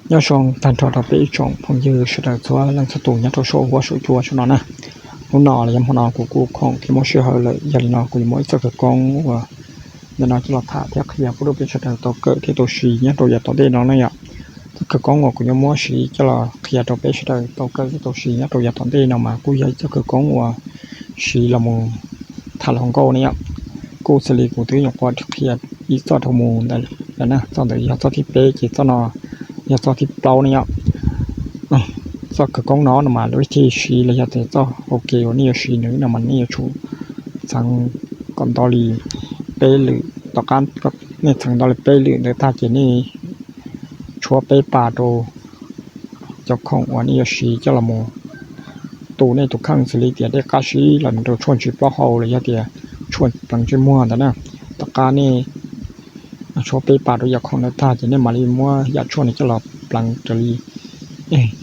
Nyob zoo tag nrho rau peb ib tsoom phooj ywg sawv daws txhua leej txhua tus nyob rau saum huab saum cua saum no na. Hnub no los yog hmo no kuv kuj khoom thiab muaj sij hawm lawm, yog li no kuv yuav muaj ib txoj khawv koob uas ntawm no coj los tham thiab qhia pub rau peb sawv daws tau kawm thiab tau siv nyob rau yav tom ntej no na yom. Txoj khawv koob uas kuv yuav muab siv coj los qhia rau peb sawv daws tau kawm thiab tau siv nyob rau yav tom ntej no mas kuj yog ib txoj khawv koob uas siv los mus tham hluas nkauj na yom. Kuj xws li kuv twb nyuam qhuav qhia ib txoj dhau mus ntawd lawm na, txoj ntawd yog txoj thib peb, ces txoj no yog txoj thib plaub na yom. Txoj khawv koob no no mas lub vib thij siv los yog tias txoj hau kev uas nej yuav siv nws no mas nej yuav tsum txheev kom nto li peb lwm. Tom qab nej txheev nto li peb lwm ntawd tag ces nej tshuab peb pas rau cov khoom uas nej yuav siv coj los mus tu nej tus kheej, xws li tias dej qab sib los mus rau tshuaj ntsis plaub hau los yog tias tshuaj pleev ntsej muag ntawd na. Tom qab nej tshuab peb pas rau yam khoom ntawd tag ces nej mam li muab yam tshuaj no coj los pleev raws li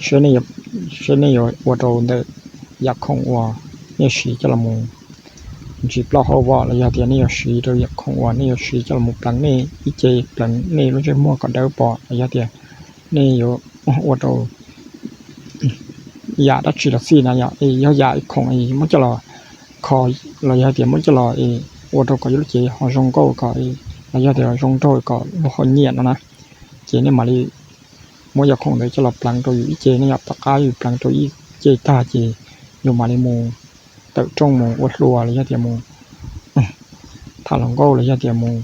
seb nej yuav ua rau ntawm yam khoom uas nej siv coj los mus ntsis plaub hau los yog tias nej yuav siv rau yam khoom uas nej yuav siv coj los mus pleev nej ib ce, pleev nej lub ntsej muag kom dawb pom los yog tias nej yuav ua rau yam dab tsi los xij na yom. Yog yam khoom muab coj los kho los yog tias muab coj los ua rau kom yus lub cev ho zoo nkauj kom los yog tias zoo nraug kom luag ho nyiam no na, ces nej mam li muab yam khoom ntawd coj los pleev rau yus ib ce ne yom. Tom qab yus pleev rau ib ce tag ces yus mam li mus tawm rooj mus ua hluas los yog tias mus tham hluas nkauj los yog tias mus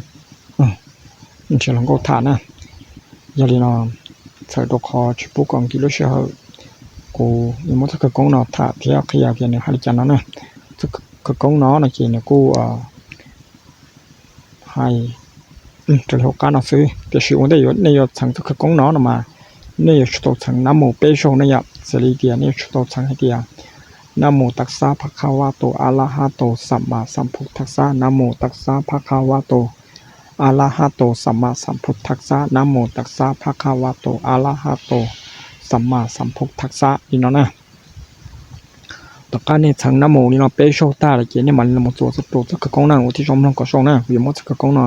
nrhiav hluas nkauj tham na. Yog li no, txhawm rau qhov tsis pub kom nkim lub sij hawm, kuv yuav muab txoj khawv koob no tham thiab qhia tias nws hais li cas no na. Txoj khawv koob no no ces nws kuj hais raws li hauv qab no xwb, tiam sis ua ntej yuav nej yuav txheev txoj khawv koob no no mas nej yuav tsum tau txheev nab mus peb zaug ne yom. Xws li tias nej yuav tsum tau txheev hais tias nab mus tav xab phab khab vab tus a la hab tus xam mas xam phum thaj xab, nab mus tav xab phab khab vab tus a la hab tus xam mas xam phum thaj xab, nab mus tav xab phab khab vab tus a la hab tus xam mas xam phum thaj xab li no na. Tom qab nej txheev nab mus li no peb zaug tag lawm ces nej mam li los txuas txoj khawv koob na. Ua tib zoo mloog kom zoo na, kuv yuav muab txoj khawv koob no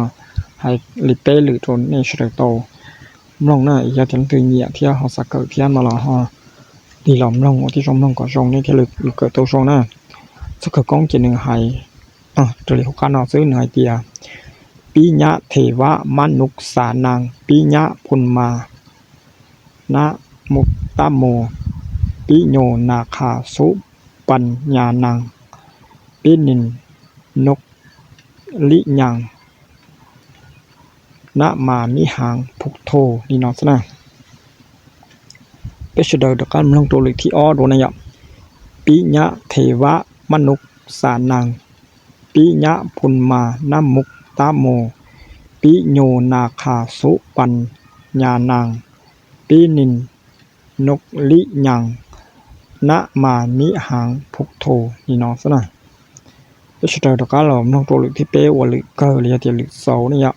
hais li peb lwm rau nej sawv daws tau mloog na. Yog tias leej twg nyiam thiab ho xav kawm thiab no los ho tig los mloog, ua tib zoo mloog kom zoo nej thiaj li kawm tau zoo na. Txoj khawv koob ces nws hais raws li hauv qab no xwb, nws hais tias pib nyab them vab mab nub xas nas, pib nyab phun mas nab mub tab mus, pib nyus nas khas xub pas nyas nas, pib nis nub lib nyas, nab mas mib haav phub thus li no xwb na. Peb sawv daws rov qab mloog rau lwm thib ob dua na yom. Pib nyab them vab mab nub xas nas, pib nyab phun mas nab mub tab mus, pib nyus nas khas xub pas nyas nas, pib nis nub lib nyas, nab mas mib haav phub thus li no xwb na. Peb sawv daws rov qab los mloog rau lwm thib peb uas lwm kawg los yog tias lwm xaus ne yom.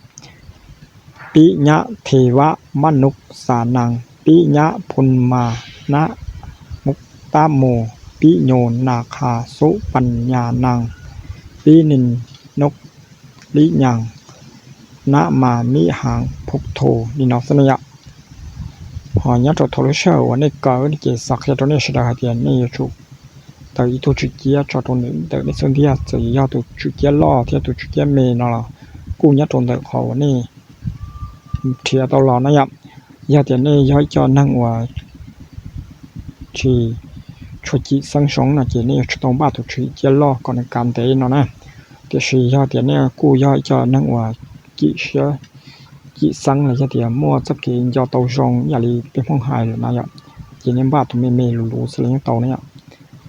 Pib nyab them vab mab nub xas nas, pib nyab phun mas nab mub tab mus, pib nyus nas khas xub pas nyas nas, pib nis nub lib nyas, nab mas mib haav phub thus li no xwb ne yom. Ho nyob rau thaum lub sij hawm uas nej kawm ces xav qhia rau nej sawv daws hais tias nej yuav tsum tau ib tug tswm ciab tso rau ntawm nej xub ntiag, txawm yog tus tswm ciab loj thiab tus tswm ciab me no los kuj nyob rau ntawm qhov uas nej nrhiav tau los na yom. Yog tias nej yog ib co neeg uas tsis tshua cim xeeb zoo no ces nej yuav tsum tau npaj tus tswm ciab loj kom nws kav ntev no na. Tiam sis yog tias nej kuj yog ib co neeg uas cim siab cim xeeb los yog tias muaj txoj kev nco tau zoo yam li peb Hmoob hais lawm na yom, ces nej npaj tus me me luv luv xwb los yeej tau na yom.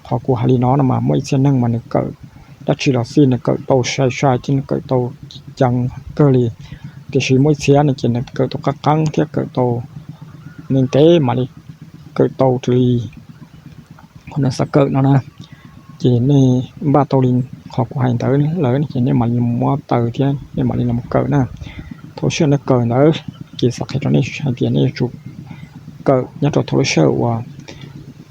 Qhov kuv hais li no no mas muaj ib txhia neeg mas nws kawm dab tsi los xij nws kawm tau sai sai thiab nws kawm tau ceev kawg li, tiam sis muaj ib txhia no ces nws kawm tau qab qeeb thiab kawm tau ntev ntev mam li kawm tau raws li qhov nws xav kawm no na. Ces nej npaj tau li qhov kuv hais ntawd lawm ces nej mam li muab taws thiab nej mam li los kawm na. Thaum lub sij hawm nej kawm ntawd ces xav qhia rau nej hais tias nej yuav tsum kawm nyob rau thaum lub sij hawm uas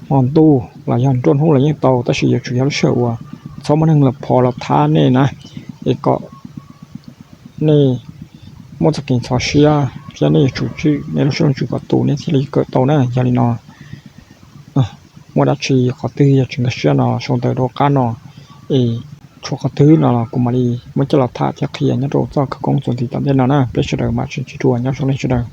hmo ntuj los yog nruab hnub los yeej tau, tab sis yuav tsum yog lub sij hawm uas txhob muaj neeg los phov los thab nej na, es kom nej muaj txoj kev ntxhov siab thiab nej yuav tsum tswj nej lub siab lub ntsws kom tus nej thiaj li kawm tau na. Yog li no muaj dab tsi qhov twg yog tsis nkag siab no sau ntawv rau qab no, es tshuav qhov twg no los kuv mam li muab coj los tham thiab qhia nyob rau txoj khawv koob txuas ntxiv tom ntej no na. Peb sawv daws mam sib ntsib dua, nyob zoo nej sawv daws.